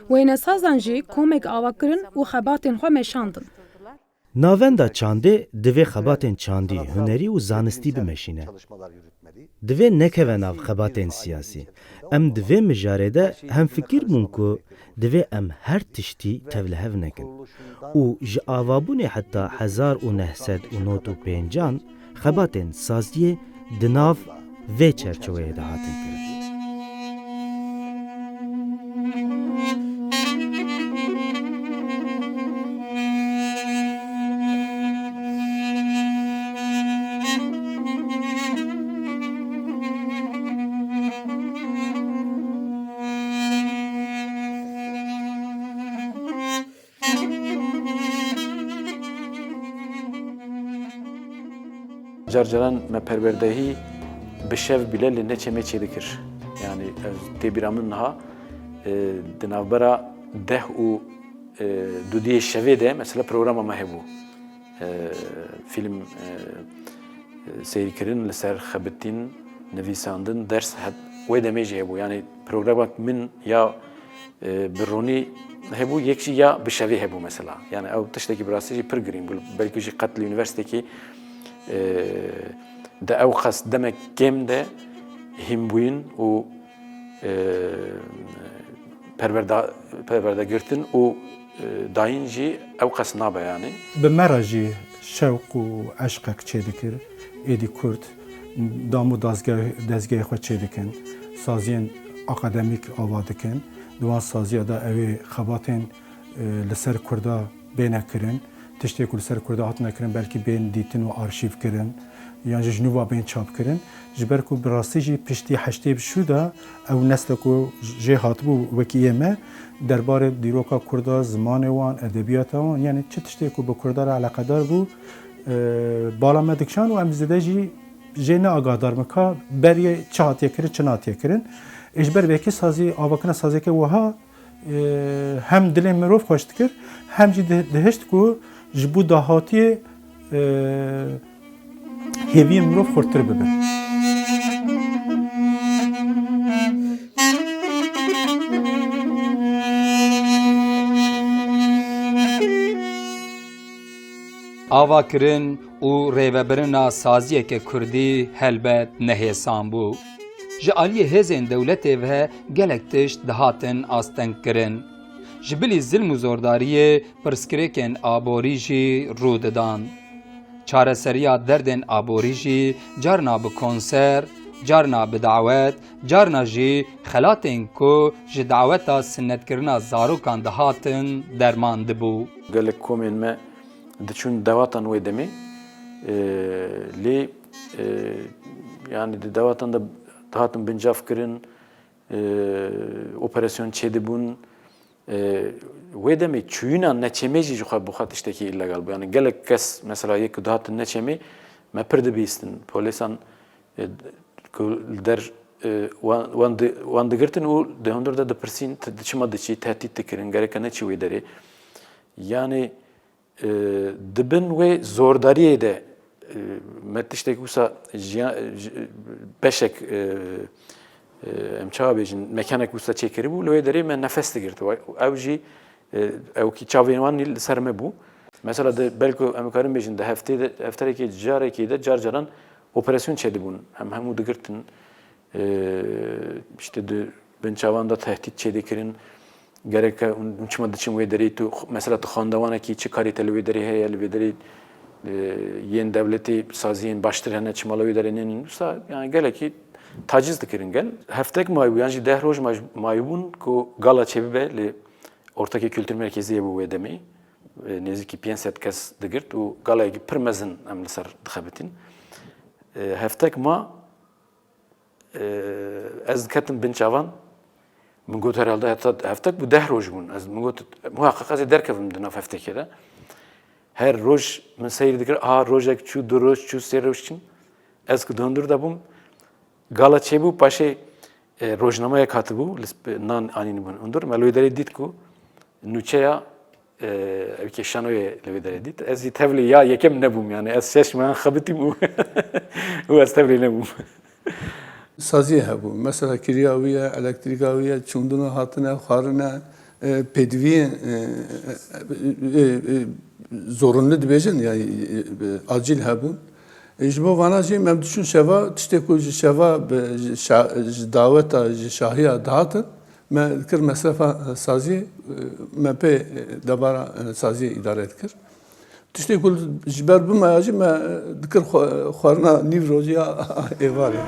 Wênesazan jî komek ava kirin û xebatên xwe meşandin. Navenda çandê divê xebatên çandî, hunerî û zanistî bimeşîne. Divê nekeve nav xebatên siyasî. Em di vê mijarê de hemfikir bûn ku divê em her tiştî tevlihev nekin. Û ji avabûnê heta hezar û neh sed û nod û pêncan xebatên saziyê di nav vê çerçeweyê de hatin kirin. Car caran me perwerdehî bi şev bile li neçemê çêdikir. Yanî ez tê bîra min niha, e, di navbera deh û, e, dudiyê şevê de mesela programa me hebû. E, fîlm, e, e, seyrkirin, li ser xebitîn, nivîsandin, ders, het-, wê demê jî hebû. Yanî programek min ya, e, bi ronî hebû, yek jî ya bi şevê hebû mesela. Yanî ew tiştekî bi rastî jî pir girîng bû. Belkî jî qet li unîversîtekî, e, de ew qas demek kêm de hînbûyîn û, e, perwerda-, perwerdegirtin û, e, dayîn jî ew qas nabe yanî. Bi me re jî şewq û eşqek çêdikir, êdî Kurd dam û dazge-, dezgehê xwe çêdikin, saziyên akademîk ava dikin. Di wan saziya de ew ê xebatên, e, li ser Kurda bêne kirin, tiştê ku li ser Kurda hatine kirin, belkî bên dîtin û arşîv kirin, yan jî ji nû ve bên çap kirin. Ji ber ku bi rastî jî piştî heştê bi şû de ew nesle ku jê hatibû wekî yê me, derbarê dîroka Kurda, zimanê wan, edebiyata wan, yanî çi tiştê ku bi Kurda re eleqedar bû, e, bala me dikişand û em zêde jî jê ne agahdar me ka berê çi hatiye kirin, çi natiye kirin. Ê ji ber vê yekê sazî, avakirina saziyeke wiha, e, hem dilê mirov xweş dikir, hem jî di-, dihişt ku ji bo dahatiyê, e, hêviyên mirov xurtir bibin. Avakirin û rêvebirina saziyeke kurdî helbet ne hêsan bû. Ji aliyê hêzên dewletê ve gelek tişt dihatin astengkirin. Ji bilî zilm û zordariyê pirsgirêkên aborî jî rû didan. Çareseriya derdên aborî jî carna bi konser, carna bi dawet, carna jî xelatên ku ji daweta sinnetkirina zarokan dihatin derman dibû. Gelek komên me diçûn dewatan wê demê, e, lê, e, yanî di dewatan de dihatin bincav kirin, e, operasyon çêdibûn. E, wê demê çûyîna neçêmê jî ji xwe bi xwe tiştekî îlegal bû. Yanî gelek kes mesela yê ku dihatin neçêmê me pir dibîstin. Polîsan, e, ku li der, e, wan, wan di-, wan digirtin û di hundir de dipirsîn, "Tu di çima diçî?" Tehdît dikirin, gereke neçî wê derê. Yanî, e, di bin wê zordariyê de, e, me tiştek wisa jiya-, ji-, beşek, e, e, em çawa bêjin, mekanek wisa çêkiribû, li wê derê me nefes digirtibû. Ew jî, e, ew kî çavên wan li ser me bû. Mesela di, belku em karin bêjin, di heftê de, hefterekê carekê de car caran operasyon çêdibûn. Em hemû digirtin, e, işte di Binçavan de tehdît çêdikirin. Gerek hûn çima diçin wê derê, tu, mesela tu xwendewanekî, çi karê te li wê derê heye, li vê derê, e, yên dewletê saziyên baştir hene, çima li wê derê nênin? Wisa, yani, gelekî taciz dikirin gel. Heftek mayî bû, yan jî deh roj may-, mayî bûn ku gala çêbibe li Ortakê Kültür Merkeziyê bû wê demê. E, nêzîkî pênc sed kes digirt û galayekî pir mezin em li ser dixebitin. E, heftek ma, e, ez diketim bin çavan. Min got, herhalde heta heftek bû, deh roj bûn. Ez, min got, muhaqqaq ez ê derkevim di nav heftekê de. Her roj min seyr dikir, aha, rojek çû, du roj çû, sê roj çûn. Ez ku di hundir de bûm, gala çêbû, paşê, e, rojnameyek hatibû, li sp-, nan anînibûn hundir. Me li wê derê dît ku nûçeya, e, ev kê şanoyê li wê derê dît. Ez jî tevlî ya yekem nebûm, yani ez şeş mehan xebitîm û, û ez tevlî nebûm. Saziyê hebû. Mesela kiriya wî ye, elektrîka wî ye, çûndina hatine, xwarine, e, pêdiviyên, e, e, e, e, zorunlu dibêjin, yani, e, e, acîl hebûn. E, ji bo vana jî me diçûn şeva, tiştê ku ji şeva bi, ji şa-, ji daweta, ji şahiya dihatin, me dikir mesrefa, e, saziyê, e, me pê, e, debara, e, saziyê îdare dikir. Tiştê ku ji ber bimaya jî me dikir xwe-, xwarina nîv rojî ya êvarê.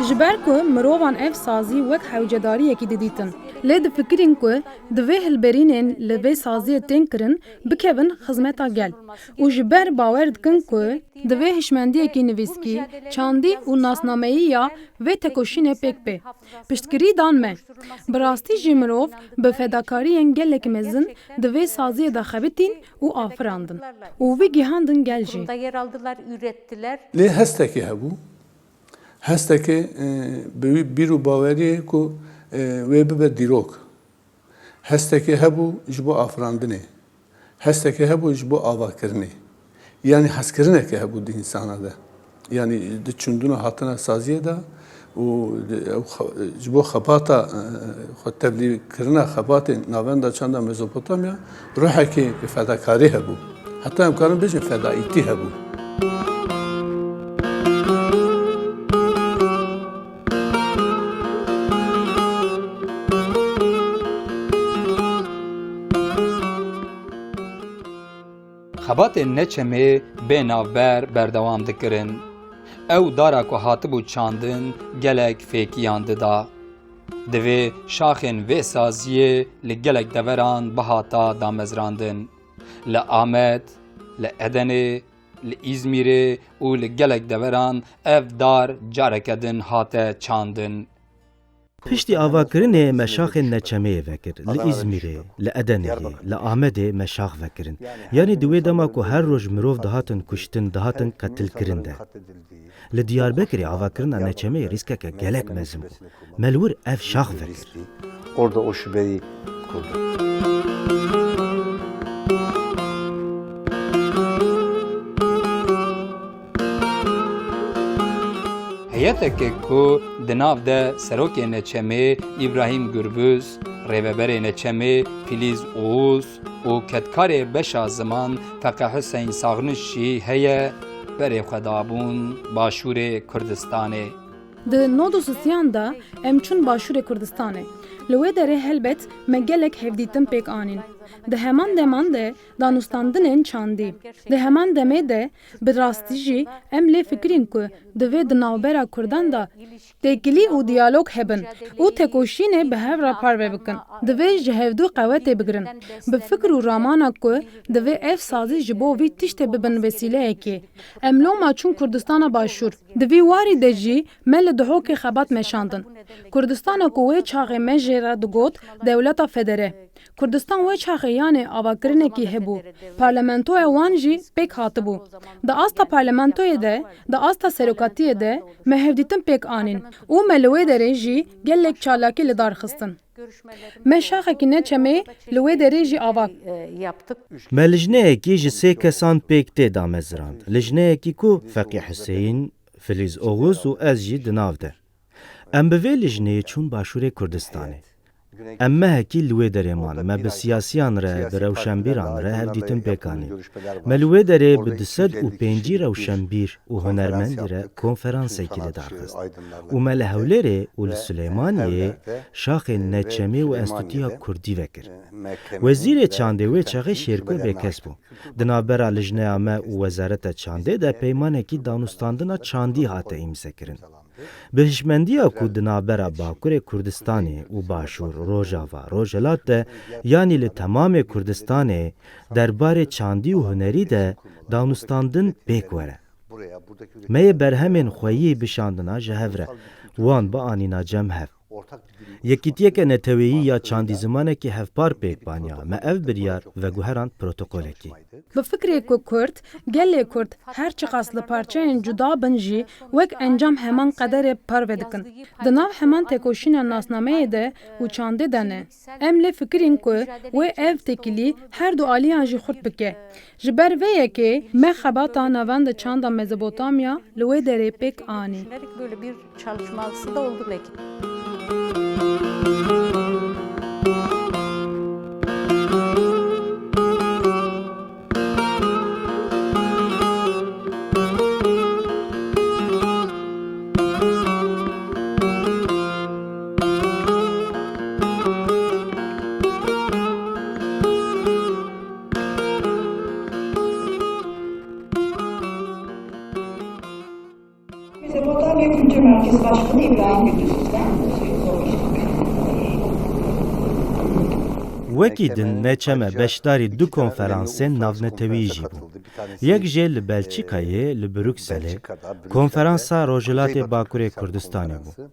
Ji ber ku mirovan ev sazî wek hewcedariyekî didîtin. Lê difikirîn ku divê hilberînên li vê saziyê tên kirin bikevin xizmeta gel û ji ber bawer dikin ku divê hişmendiyekî nivîskî, çandî û nasnameyî ya vê tekoşînê pêk bê. Piştgirî dan me. Bi rastî jî mirov bi fedakariyên gelek mezin di vê saziyê de xebitîn û afirandin û wî gihandin gel jî. Toplumda yer aldılar, ürettiler. Lê hestekê hebû. Hestekê, e, bi wî bîr û baweriyê ku, e, wê bibe dîrok. Hestekê hebû ji bo afirandinê. Hestekê hebû ji bo avakirinê. Yanî hezkirineke hebû di însana de. Yanî di çûndina hatina saziyê de û di, ew xe-, ji bo xebata, e, xwe tevlîkirina xebatên navenda çanda Mezopotamya ruhekê fedakarî hebû. Heta em karin bêjin fedaîtî hebû. Xebatên neçemê bê navber berdewam dikirin. Ew dara ku hatibû çandin gelek fêkiyan dida. Divê şaxên vê saziyê li gelek deveran bihata damezrandin. Li Amed, li Edenê, li Îzmîrê û li gelek deveran ev dar careke din hate çandin. Piştî avakirinê me şaxên neçemeyê vekir. Li Îzmîrê, li Edeneyê, li Amedê me şax vekirin. Yanî di wê dema ku her roj mirov dihatin kuştin, dihatin qetilkirin de. Li Diyarbekirê avakirina neçemeyê rîskeke gelek mezin bû. Me li wir ev şax vekir. Orada o şubeyi kurdu. Heyeteke ku di nav de serokê neçemê Îbrahîm Gurbuz, rêveberê neçemê Fîlîz Oğuz û kedkarê beşa ziman Feqe Huseyn Saxnişî heye, berê xwe dabûn Başûrê Kurdistanê. Di nod û sisiyan de em çûn Başûrê Kurdistanê. Li wê derê helbet me gelek hevdîtin pêk anîn. Di heman deman de danûstandinên çandî. Di heman demê de bi rastî jî em lê fikirîn ku divê di navbera Kurdan de têkilî û diyalog hebin û tekoşînê bi hev re parve bikin. Divê ji hevdû qewetê bigirin. Bi fikir û ramana ku divê ev sazî ji bo vî tiştê bibin wesîleyekê. Em loma çûn Kurdistana Başûr. Di vî warî de jî me li Duhokê xebat meşandin. Kurdistana ku wê çaxê me jê re digot dewleta federe. Kurdistan wê çaxê yanê avakirinekî hebû. Parlamentoya wan jî pêk hatibû. Di asta parlamentoyê de, di asta serokatiyê de me hevdîtin pêk anîn û me li wê derê jî gelek çalakî li dar xistin. Me şaxekî neçemê li wê derê jî ava. Me lijneyekî ji sê kesan pêk tê damezirand. Lijneyekî ku Feqî Huseyîn, Filîz Oxuz û ez jî di nav de. Em bi vê lijneyê çûn Başûrê Kurdistanê. Em mehekî li wê derê man. Me bi siyasiyan re, bi rewşenbîran re hevdîtin pêk anîn. Me li wê derê bi du sed û pêncî rewşenbîr û hunermendî re konferansekî li dar xist. Û me li Hewlêrê û li Silêmaniyê şaxên neçemê û Enstîtuya Kurdî vekir. Wezîrê çandê wê çaxê Şêrko Bêkes bû. Di navbera lijneya me û Wezareta Çandê de peymanekî danûstandina çandî hate îmzekirin. Bi hişmendiya ku di navbera Bakurê Kurdistanê û Başûr, Rojava, Rojhilat de, yanî li temamê Kurdistanê derbarê çandî û hunerî de danûstandin pêk were. Me yê berhemên xweyî bişandina ji hev re, wan bianîna cem hev. Yekîtiyeke neteweyî ya çandî zimanekî hevpar pêk baniya, me ev biryar veguherand protokolekî. Bi fikrê ku Kurd, gelê Kurd her çiqas li parçeyên cuda bin jî wek encam heman qederê parve dikin. Di nav heman têkoşîna nasnameyê de û çandê de ne. Em lê fikirîn ku wê ev têkilî her du aliyan jî xurt bike. Ji ber vê yekê me xebata Navenda Çanda Mezopotamya li wê derê pêk anî. Çalışması da oldu belki. Mezopotamya Kültür Merkezi Başkanı İbrahim Gündüz'den sormuştuk. Wekî din neçeme beşdarî du konferansên navnetewî jî bû. Yek jê li Belçîkayê, li Brukselê, Konferansa Rojhilatê Bakurê Kurdistanê bû.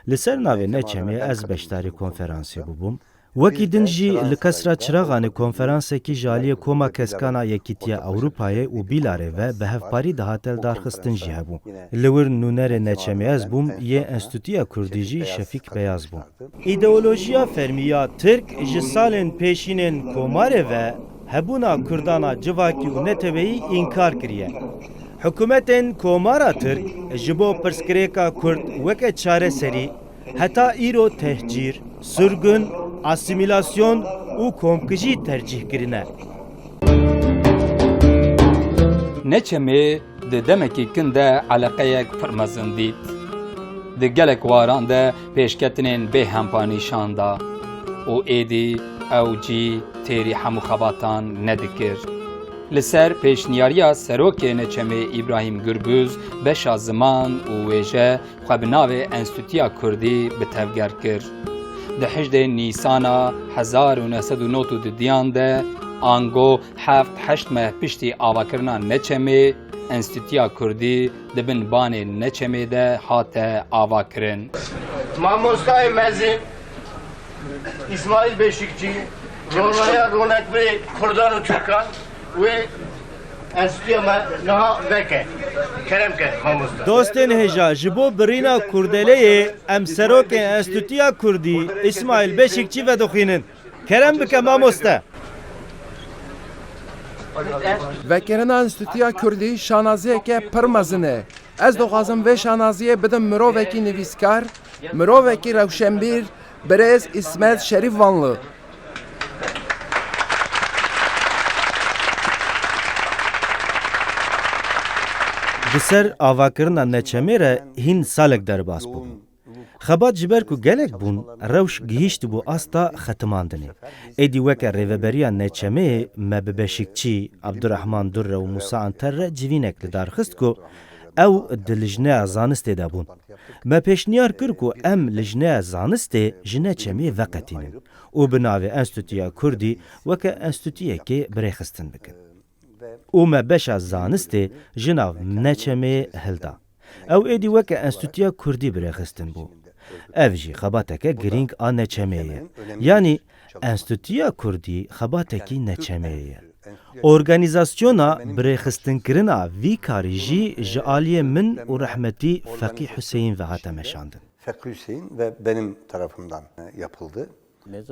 Li ser navê neçemê ez beşdarî konferansê bûbûm. Wekî din jî li Kesra Çiraxanê konferansekî ji aliyê Koma Keskana Yekîtiya Ewropayê û Bîlarê ve bi hevparî dihate lidarxistin jî hebû. Li wir nûnerê neçemê ez bûm, yê Enstîtuya Kurdî jî Şefîk Beyaz bû. Îdeolojiya fermî ya Tirk ji salên pêşînên Komarê ve hebûna Kurdana civakî û neteweyî înkar kiriye. Hikûmetên Komara Tirk ji bo pirsgirêka Kurd weke çareserî heta îro tehcîr, sirgûn, asîmîlasyon û komkujî tercîh kirine. Neçemê di demekî kin de eleqeyek pir mezin dît. Di gelek waran de pêşketinên bêhempa nîşan da û êdî ew cî têrî hemû xebatan nedikir. Li ser pêşniyariya serokê neçemê Îbrahîm Gurbûz beşa ziman û wêje xwe bi navê Enstîtuya Kurdî bi tevger kir. Di hejdê Nîsana hezar û neh sed û nod û dudiyan de, ango heft heşt meh piştî avakirina neçemê, Enstîtuya Kurdî di bin banê neçemê de hate avakirin. Mamostayê mezin, Îsmaîl Beşîkçî, ronaya ronekbirê Kurdan û Tirkan wê enstîtuya me niha veke. Kerem ke, mamosta. Dostên hêja, ji bo birîna kurdeleyê em serokê Enstîtuya Kurdî Îsmaîl Beşîkçî vedixwînin. Kerem bike mamoste. Vekirina Enstîtuya Kurdî şanaziyeke pir mezin e. Ez dixwazim vê şanaziyê bidim mirovekî nivîskar, mirovekî rewşenbîr, birêz Îsmet Şerîf Vanlı. Di ser avakirina neçemê re hîn salek derbas bûbû. Xebat ji ber ku gelek bûn, rewş gihîştibû asta xetimandinê. Êdî weke rêveberiya neçemê me bi Beşîkçî, Abdurrahman Durre û Musa Anter re civînek li dar xist ku ew di lijneya zanistê de bûn. Me pêşniyar kir ku em lijneya zanistê ji neçemê veqetînin û bi navê Enstîtuya Kurdî weke enstîtuyekê bi rêxistin bikin. Û me beşa zanistê ji nav neçemê hilda. Ew êdî weke Enstîtuya Kurdî bi rêxistin bû. Ev jî xebateke girîng a neçemê ye. Yanî Enstîtuya Kurdî xebatekî neçemê ye. Organîzasyona bi rêxistinkirina vî karî jî ji aliyê min û rehmetî Feqî Huseyîn ve hate meşandin. Feqî Hüseyin ve benim tarafımdan yapıldı.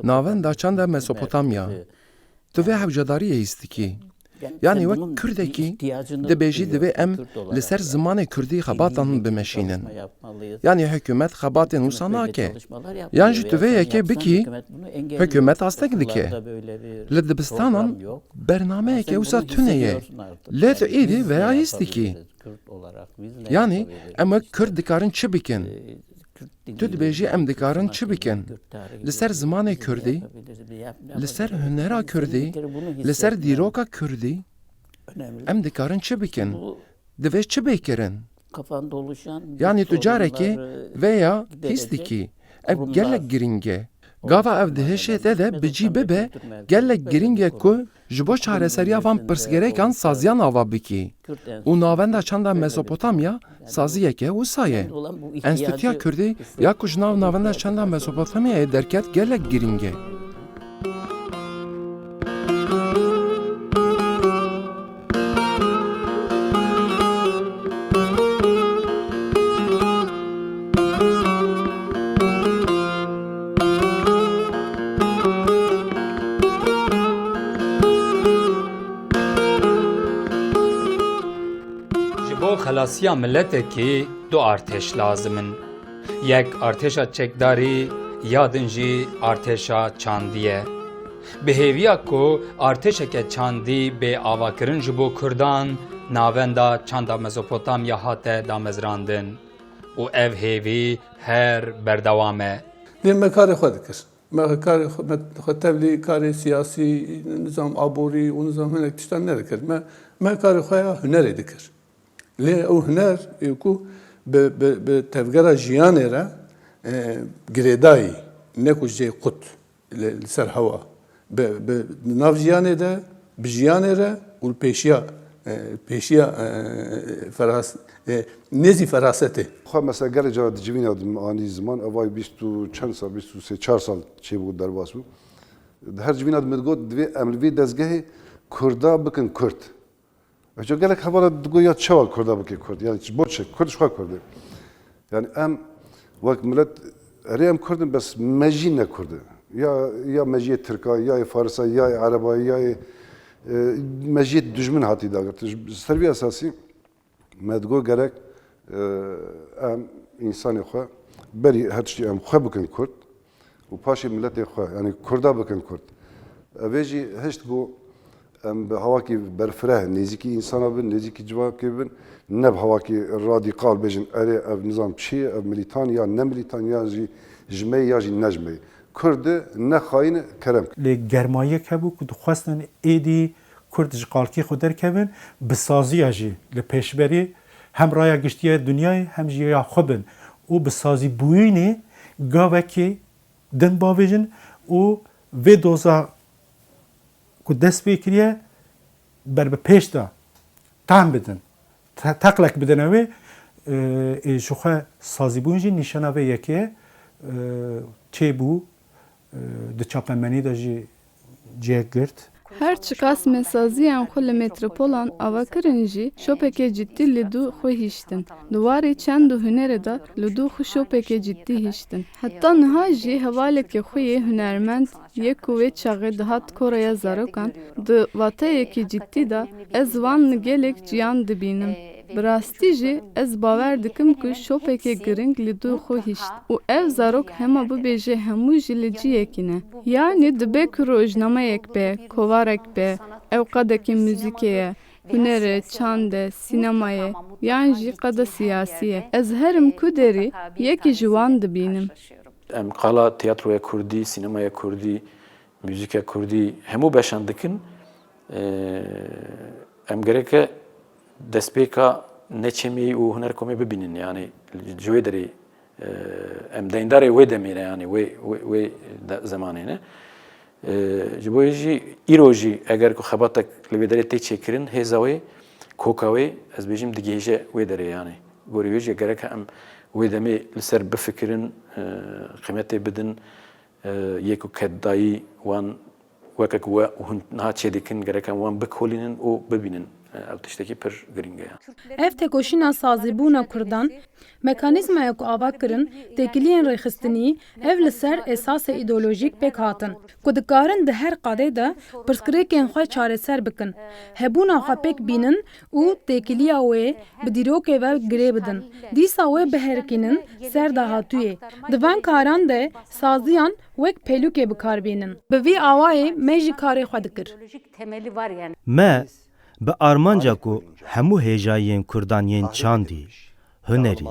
Navenda çanda Mesopotamya. Tu vê hewcedariyê hîs dikî. Yanî wek Kurdekî dibêjî divê em li ser zimanê Kurdî xebatan bimeşînin. Yanî hikûmet xebatên wisa nake. Yan jî tu vê yekê bikî, hikûmet astek dike. Li dibistanan bernameyeke wisa tune ye. Lê tu êdî veya hîs dikî. Yanî em wek Kurd dikarin çi bikin? Tu dibêjî em dikarin çi bikin? Li ser zimanê Kurdî, li ser hunera Kurdî, li ser dîroka Kurdî em dikarin çi bikin? Divê çi bê kirin? Yanî tu carekê vê ya hîs dikî. Ev gelek girîng e. Gava ev di hişê te de bi cî bibe, gelek girîng e ku ji bo çareseriya van pirsgirêkan saziyan ava bikî. Û navenda çanda Mezopotamya saziyeke wisa ye. Enstîtuya Kurdî ya ku ji nav navenda çanda Mezopotamyayê derket gelek girîng e. Ji bo xelasiya miletekî du artêş lazim in. Yek artêşa çekdarî, ya din jî artêşa çandî ye. Bi hêviya ku artêşeke çandî bê avakirin ji bo Kurdan, navenda çanda Mezopotamya hate damezrandin û ev hêvî her berdewam e. Lê me karê xwe dikir. Me karê xwe, me xwe tevlî karê siyasî, nizam aborî û nizam hinek tiştan nedikir. Me, me karê xwe ya hunerê dikir. Lê ew huner ê ku bi, bi, bi tevgera jiyanê re, e, girêdayî, ne ku jê qut li, li ser hewa. Bi, bi, di nav jiyanê de, bi jiyanê re û li pêşiya, e, pêşiya, e, feras-, e, nêzî ferasetê. Xwe mesela gelek cara di civîna de min anî ziman, ev ay bîst û çend sal, bîst û sê çar sal çêbû derbas bû. Di her civîna de min digot, divê em li vê dezgehê Kurda bikin Kurd. Eco gelek hevala digo ya çawa Kurda bike Kurd? Yani ji bo çi? Kurd ji xwe Kurd e. Yani em wek millet, erê em Kurd in, bes me jî ne Kurd e. Ya, ya me jî yê Tirka, ya yê Farisa, ya yê Ereba, ya yê, e, me jî yê dijmin hatî dagirtin. Ji, ji ser vî esasî me digo gerek, e, em însanê xwe berî her tiştî em xwe bikin Kurd. û paşê miletê xwe, yanî Kurda bikin Kurd. Ev ê jî hişt ku em bi hawakî berfireh nêzîkî însana bin, nêzîkî civakê bin, ne bi hawakî radîkal bêjin, erê ev nizam çi ye, ev milîtan ya ne milîtan ya jî ji me ye ya jî ne ji me ye. Kurd e, ne xayîn e, kerem. Lê germayiyek hebû ku dixwestin êdî Kurd ji qalkê xwe derkevin, bi saziya jî li pêşberî hem raya giştî ya dinyayê hem jî ya xwe bin û bi sazîbûyînê gavekê din bavêjin û vê doza ku dest pê kiriye ber bi pêş de tam bidin, te-, teqlek bidine wê, e, ê ji xwe sazîbûn jî nîşana vê yekê, e, çêbû, e, di çapemenî de jî cihek girt. Her çiqas me saziyên xwe li metropolan ava kirin jî, şopeke cidî li dû xwe hiştin. Di warê çand û hunerê de li dû xwe şopeke cidî hiştin. Heta niha jî hevalekê xwe yê hunermend yê ku wê çaxê dihat koreya zarokan, di wateyekî cidî de ez wan li gelek ciyan dibînim. Bi rastî jî ez bawer dikim ku şopeke giring li dû xwe hişt û ev zarok hema bibêje hemû jî li ciyekî ne. Yanî dibe ku rojnameyek be, kovarek be, ew qadekî muzîkê ye, huner e, çand e, sînema ye, yan jî qada siyasî ye. Ez herim ku derî yekî ji wan dibînim. Em qala tiyatroya kurdî, sînemaya kurdî, muzîka kurdî, hemû beşan dikin. Ee, em gereke destpêka neçemî û hunerkomê bibînin, yanî ji wê derê, e, em deyndarê wê demê ne, yanî wê, wê, wê de-, zemanê ne. E, ji bo yê jî îro jî eger ku xebatek li vê derê tê çêkirin, hêza wê, koka wê, ez bêjim digihêje wê derê, yanî gorî wê jî gereke em Wê demê li ser bifikirin, e, qîmetê bidin, e, yê ku kedayî wan weke ku we û hûn niha çêdikin, gerek em wan bikolînin û bibînin. E, ev tiştekî pir girîng e. Ev tekoşîna sazîbûna Kurdan, mekanîzmayek ku ava kirin têkiliyên rêxistinî, ev li ser esasê îdeolojîk pêk hatin, ku dikarin di her qadê de pirsgirêkên xwe çareser bikin, hebûna xwe pêk bînin û têkiliya wê bi dîrokê ve girê bidin. Dîsa wê biherikînin ser dahatûyê. Di van karan de saziyan wek pêlûkê bi kar bînin. Bi vî awayê me jî karê xwe dikir. Me bi armanca ku hemû hêjayiyên Kurdan yên çandî, hunerî,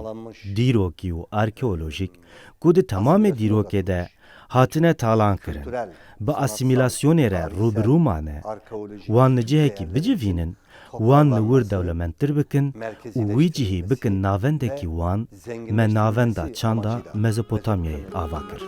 dîrokî û arkeolojîk ku di temamê dîrokê de hatine talan kirin, bi asîmîlasyonê re rû bi rû mane, wan li cihekî bicivînin, wan li wir dewlemendtir bikin û wî cihî bikin navendekî wan, me navenda çanda Mezopotamyayê ava kir.